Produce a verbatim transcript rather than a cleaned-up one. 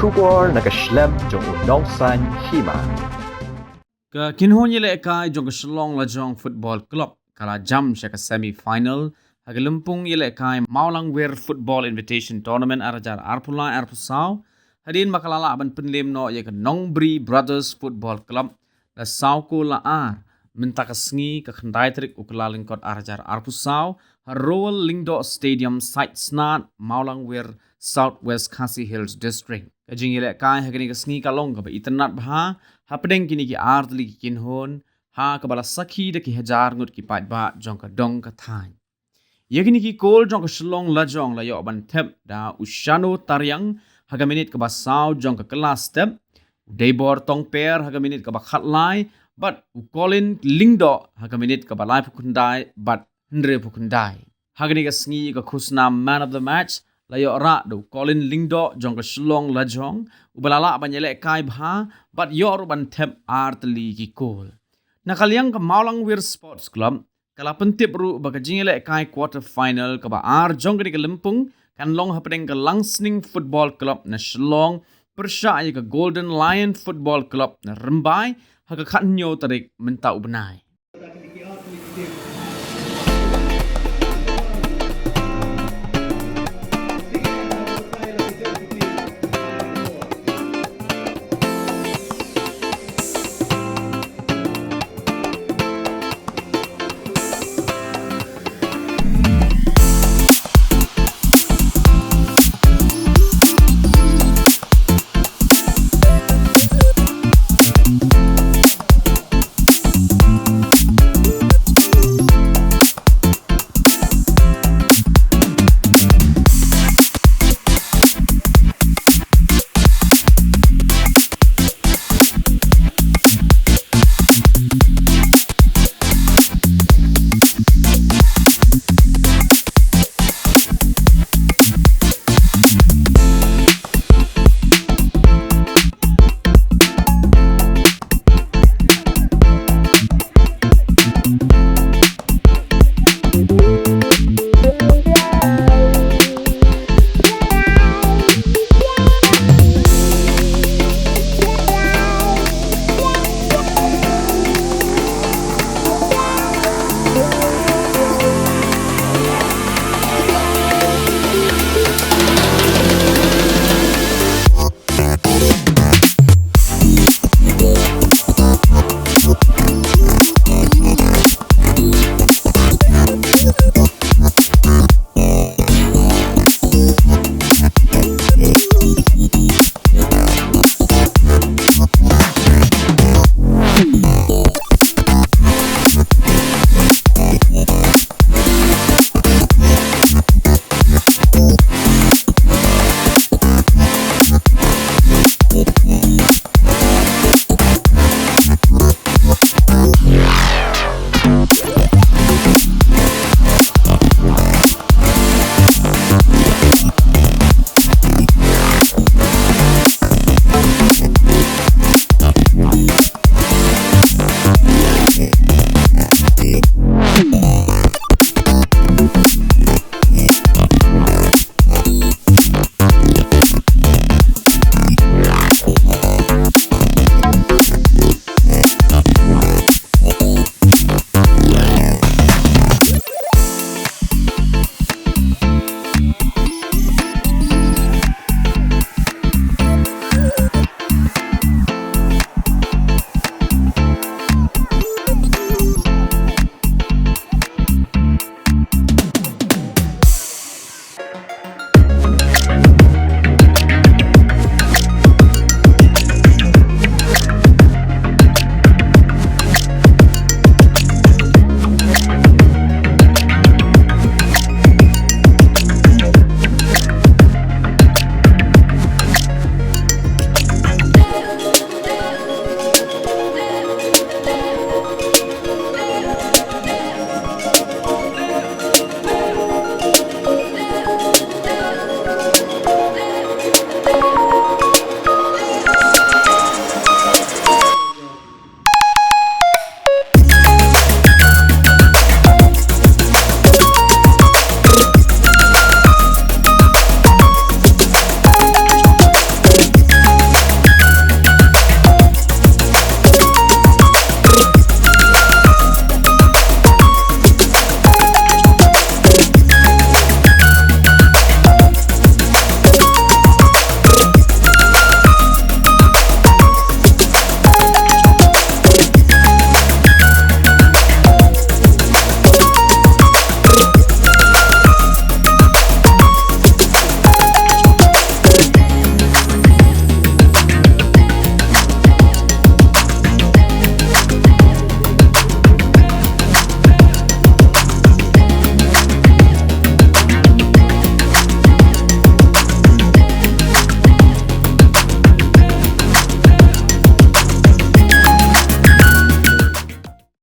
Khubor na ka shlem jong u nongsaiñ hima. Ka kynhun ïalehkai jong ka Shillong Lajong Football Club ka la jam sha ka semi final ha ka lympung ïalehkai Mawlangwir Football Invitation Tournament ar hajar arphew lai arphew saw, hadien ba ka la lah ban pynlem noh ïa ka Nongbri Brothers Football Club da saw kol la ar mynta ka sngi, ka khyndai tarik u Kyllalyngkot ar hajar arphew saw, ha Rowell Lyngdoh Stadium, Saitsnad, Mawlangwir, South West Khasi Hills District. Ka jingïalehkai ha kane ka sngi ka long kaba itynnad bha hapdeng kine ki ar tylli ki kynhun, ha kaba la sakhi da ki hajar ngut ki paidbah jong ka dong ka thaiñ. Ïa kine ki kol jong ka Shillong Lajong la ïoh ban thep da u Shano Tariang ha ka minit kaba saw jong ka kylla step, u Deibor Tongper ha ka minit kaba khatlai, bad u Colin Lyngdoh ha ka minit kaba laiphew khyndai bad hynriewphew khyndai. Ha kane ka sngi, ka khusnam Man of the Match la ïoh rah da u Colin Lyngdoh jong ka Shillong Lajong, uba la lah ban ïalehkai bha bad ïoh ruh ban thep ar tylli ki kol. Na ka liang ka Mawlangwir Sports Club ka la pyntip ruh ba ka jingïalehkai quarter final kaba ar jong kane ka lympung kan long hapdeng ka Langsning Football Club na Shillong pyrshah ïa ka Golden Lion Football Club na Rymbai ha ka khathynñiew tarik mynta u bnai.